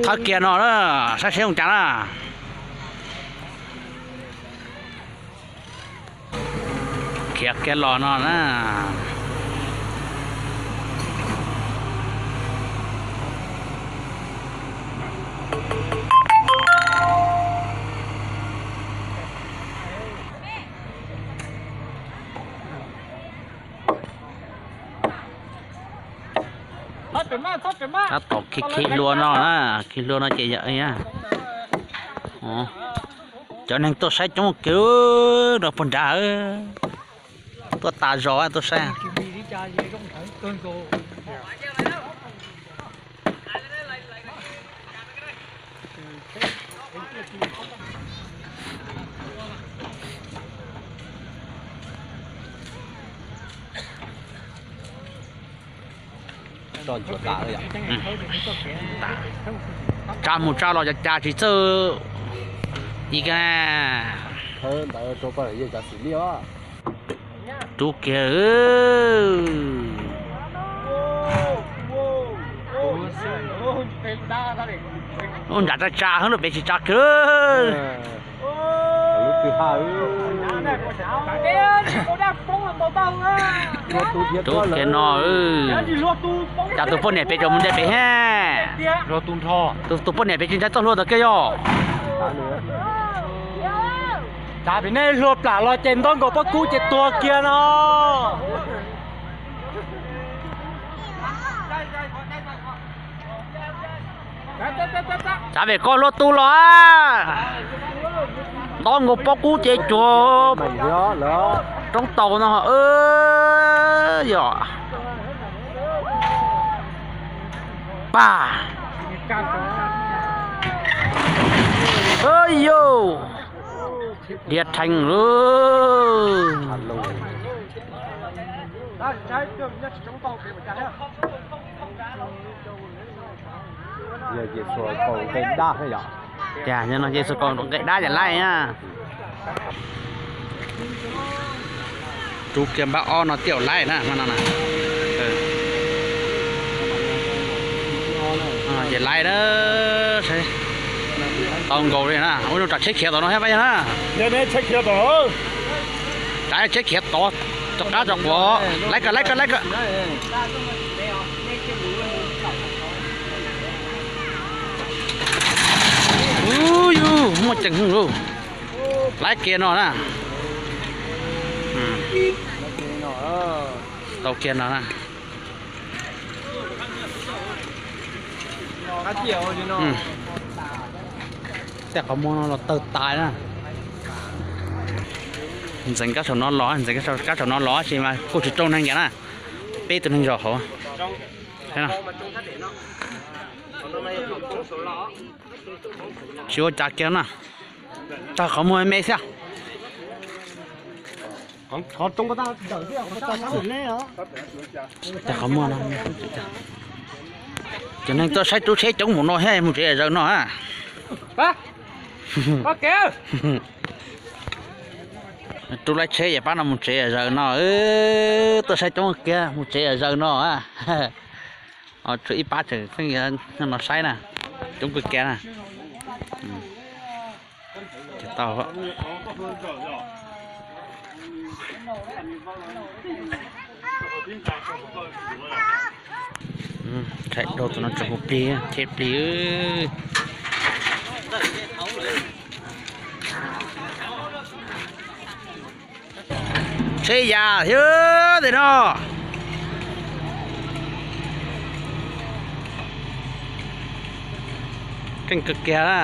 Thawb kiag no na, saib seb zoo cas na. Khiav kiag los no na. Tab tom khi khi hlua no na, khi hlua no ces yog cov neeg tuaj saib coob kiag no puag nrad, tuaj tas zos tuaj saib. Tsa mus tsa los cas cas tsis txawj. Ib ka rub kiag. Ub, nram tsa tsa hab lub pem tsis tsa kiag. Rub kiag no, cas tus poj niam pem tseem mus nte pem thiab. Tus poj niam pem tsis ntshai txoj hlua ntawd kiag yog. Cas pem nej hlua plam los ces ntaub nkaus pob kub ces tuag kiag no. Cas pem koj hlua tu los, ntaub nkaus pob kub ces cuag roob taus no yog. Pag. Yog, dhia rhees lawm. Tias no ces xus kaus nqe dab yam laij na. Rub kiag npab ob no tiaj laij na, no na. Ces laij na, tau nkaus li na, ua zoo tsam tsheb khiav tom no thiab na. Tsam tsheb khiav tod, rov qab rov quav, laij kawg, laij kawg, laij kawg. Ub, yus muaj ceem lauj. Laij kiag no na. Tau kiag no na. Tej qhov muag no los tawg tas na. Ntxeev kab saum no los, ntxeev kab saum no los sis mas kuj tsis raug neeg cas na. Peb tug neeg zos hauv. Tsis ua cas kiag na. Tawg qhov muag me xwb. Tawg qhov muag no. Cov neeg tuaj saib rub tsheb coob mus no thiab, mus tsev zaws no a. Rub laib tsheb es pab no mus tsev zaws no. Tuaj saib coob kiag mus tsev zaws no. Tshuav ib pab tseem pheej no saib na, coob kawg kiag na. Tau. Tsheb dhau tus no tseem hu plig, cheb plig. Tsheb yas thiab tej no. Keej kawg kiag na.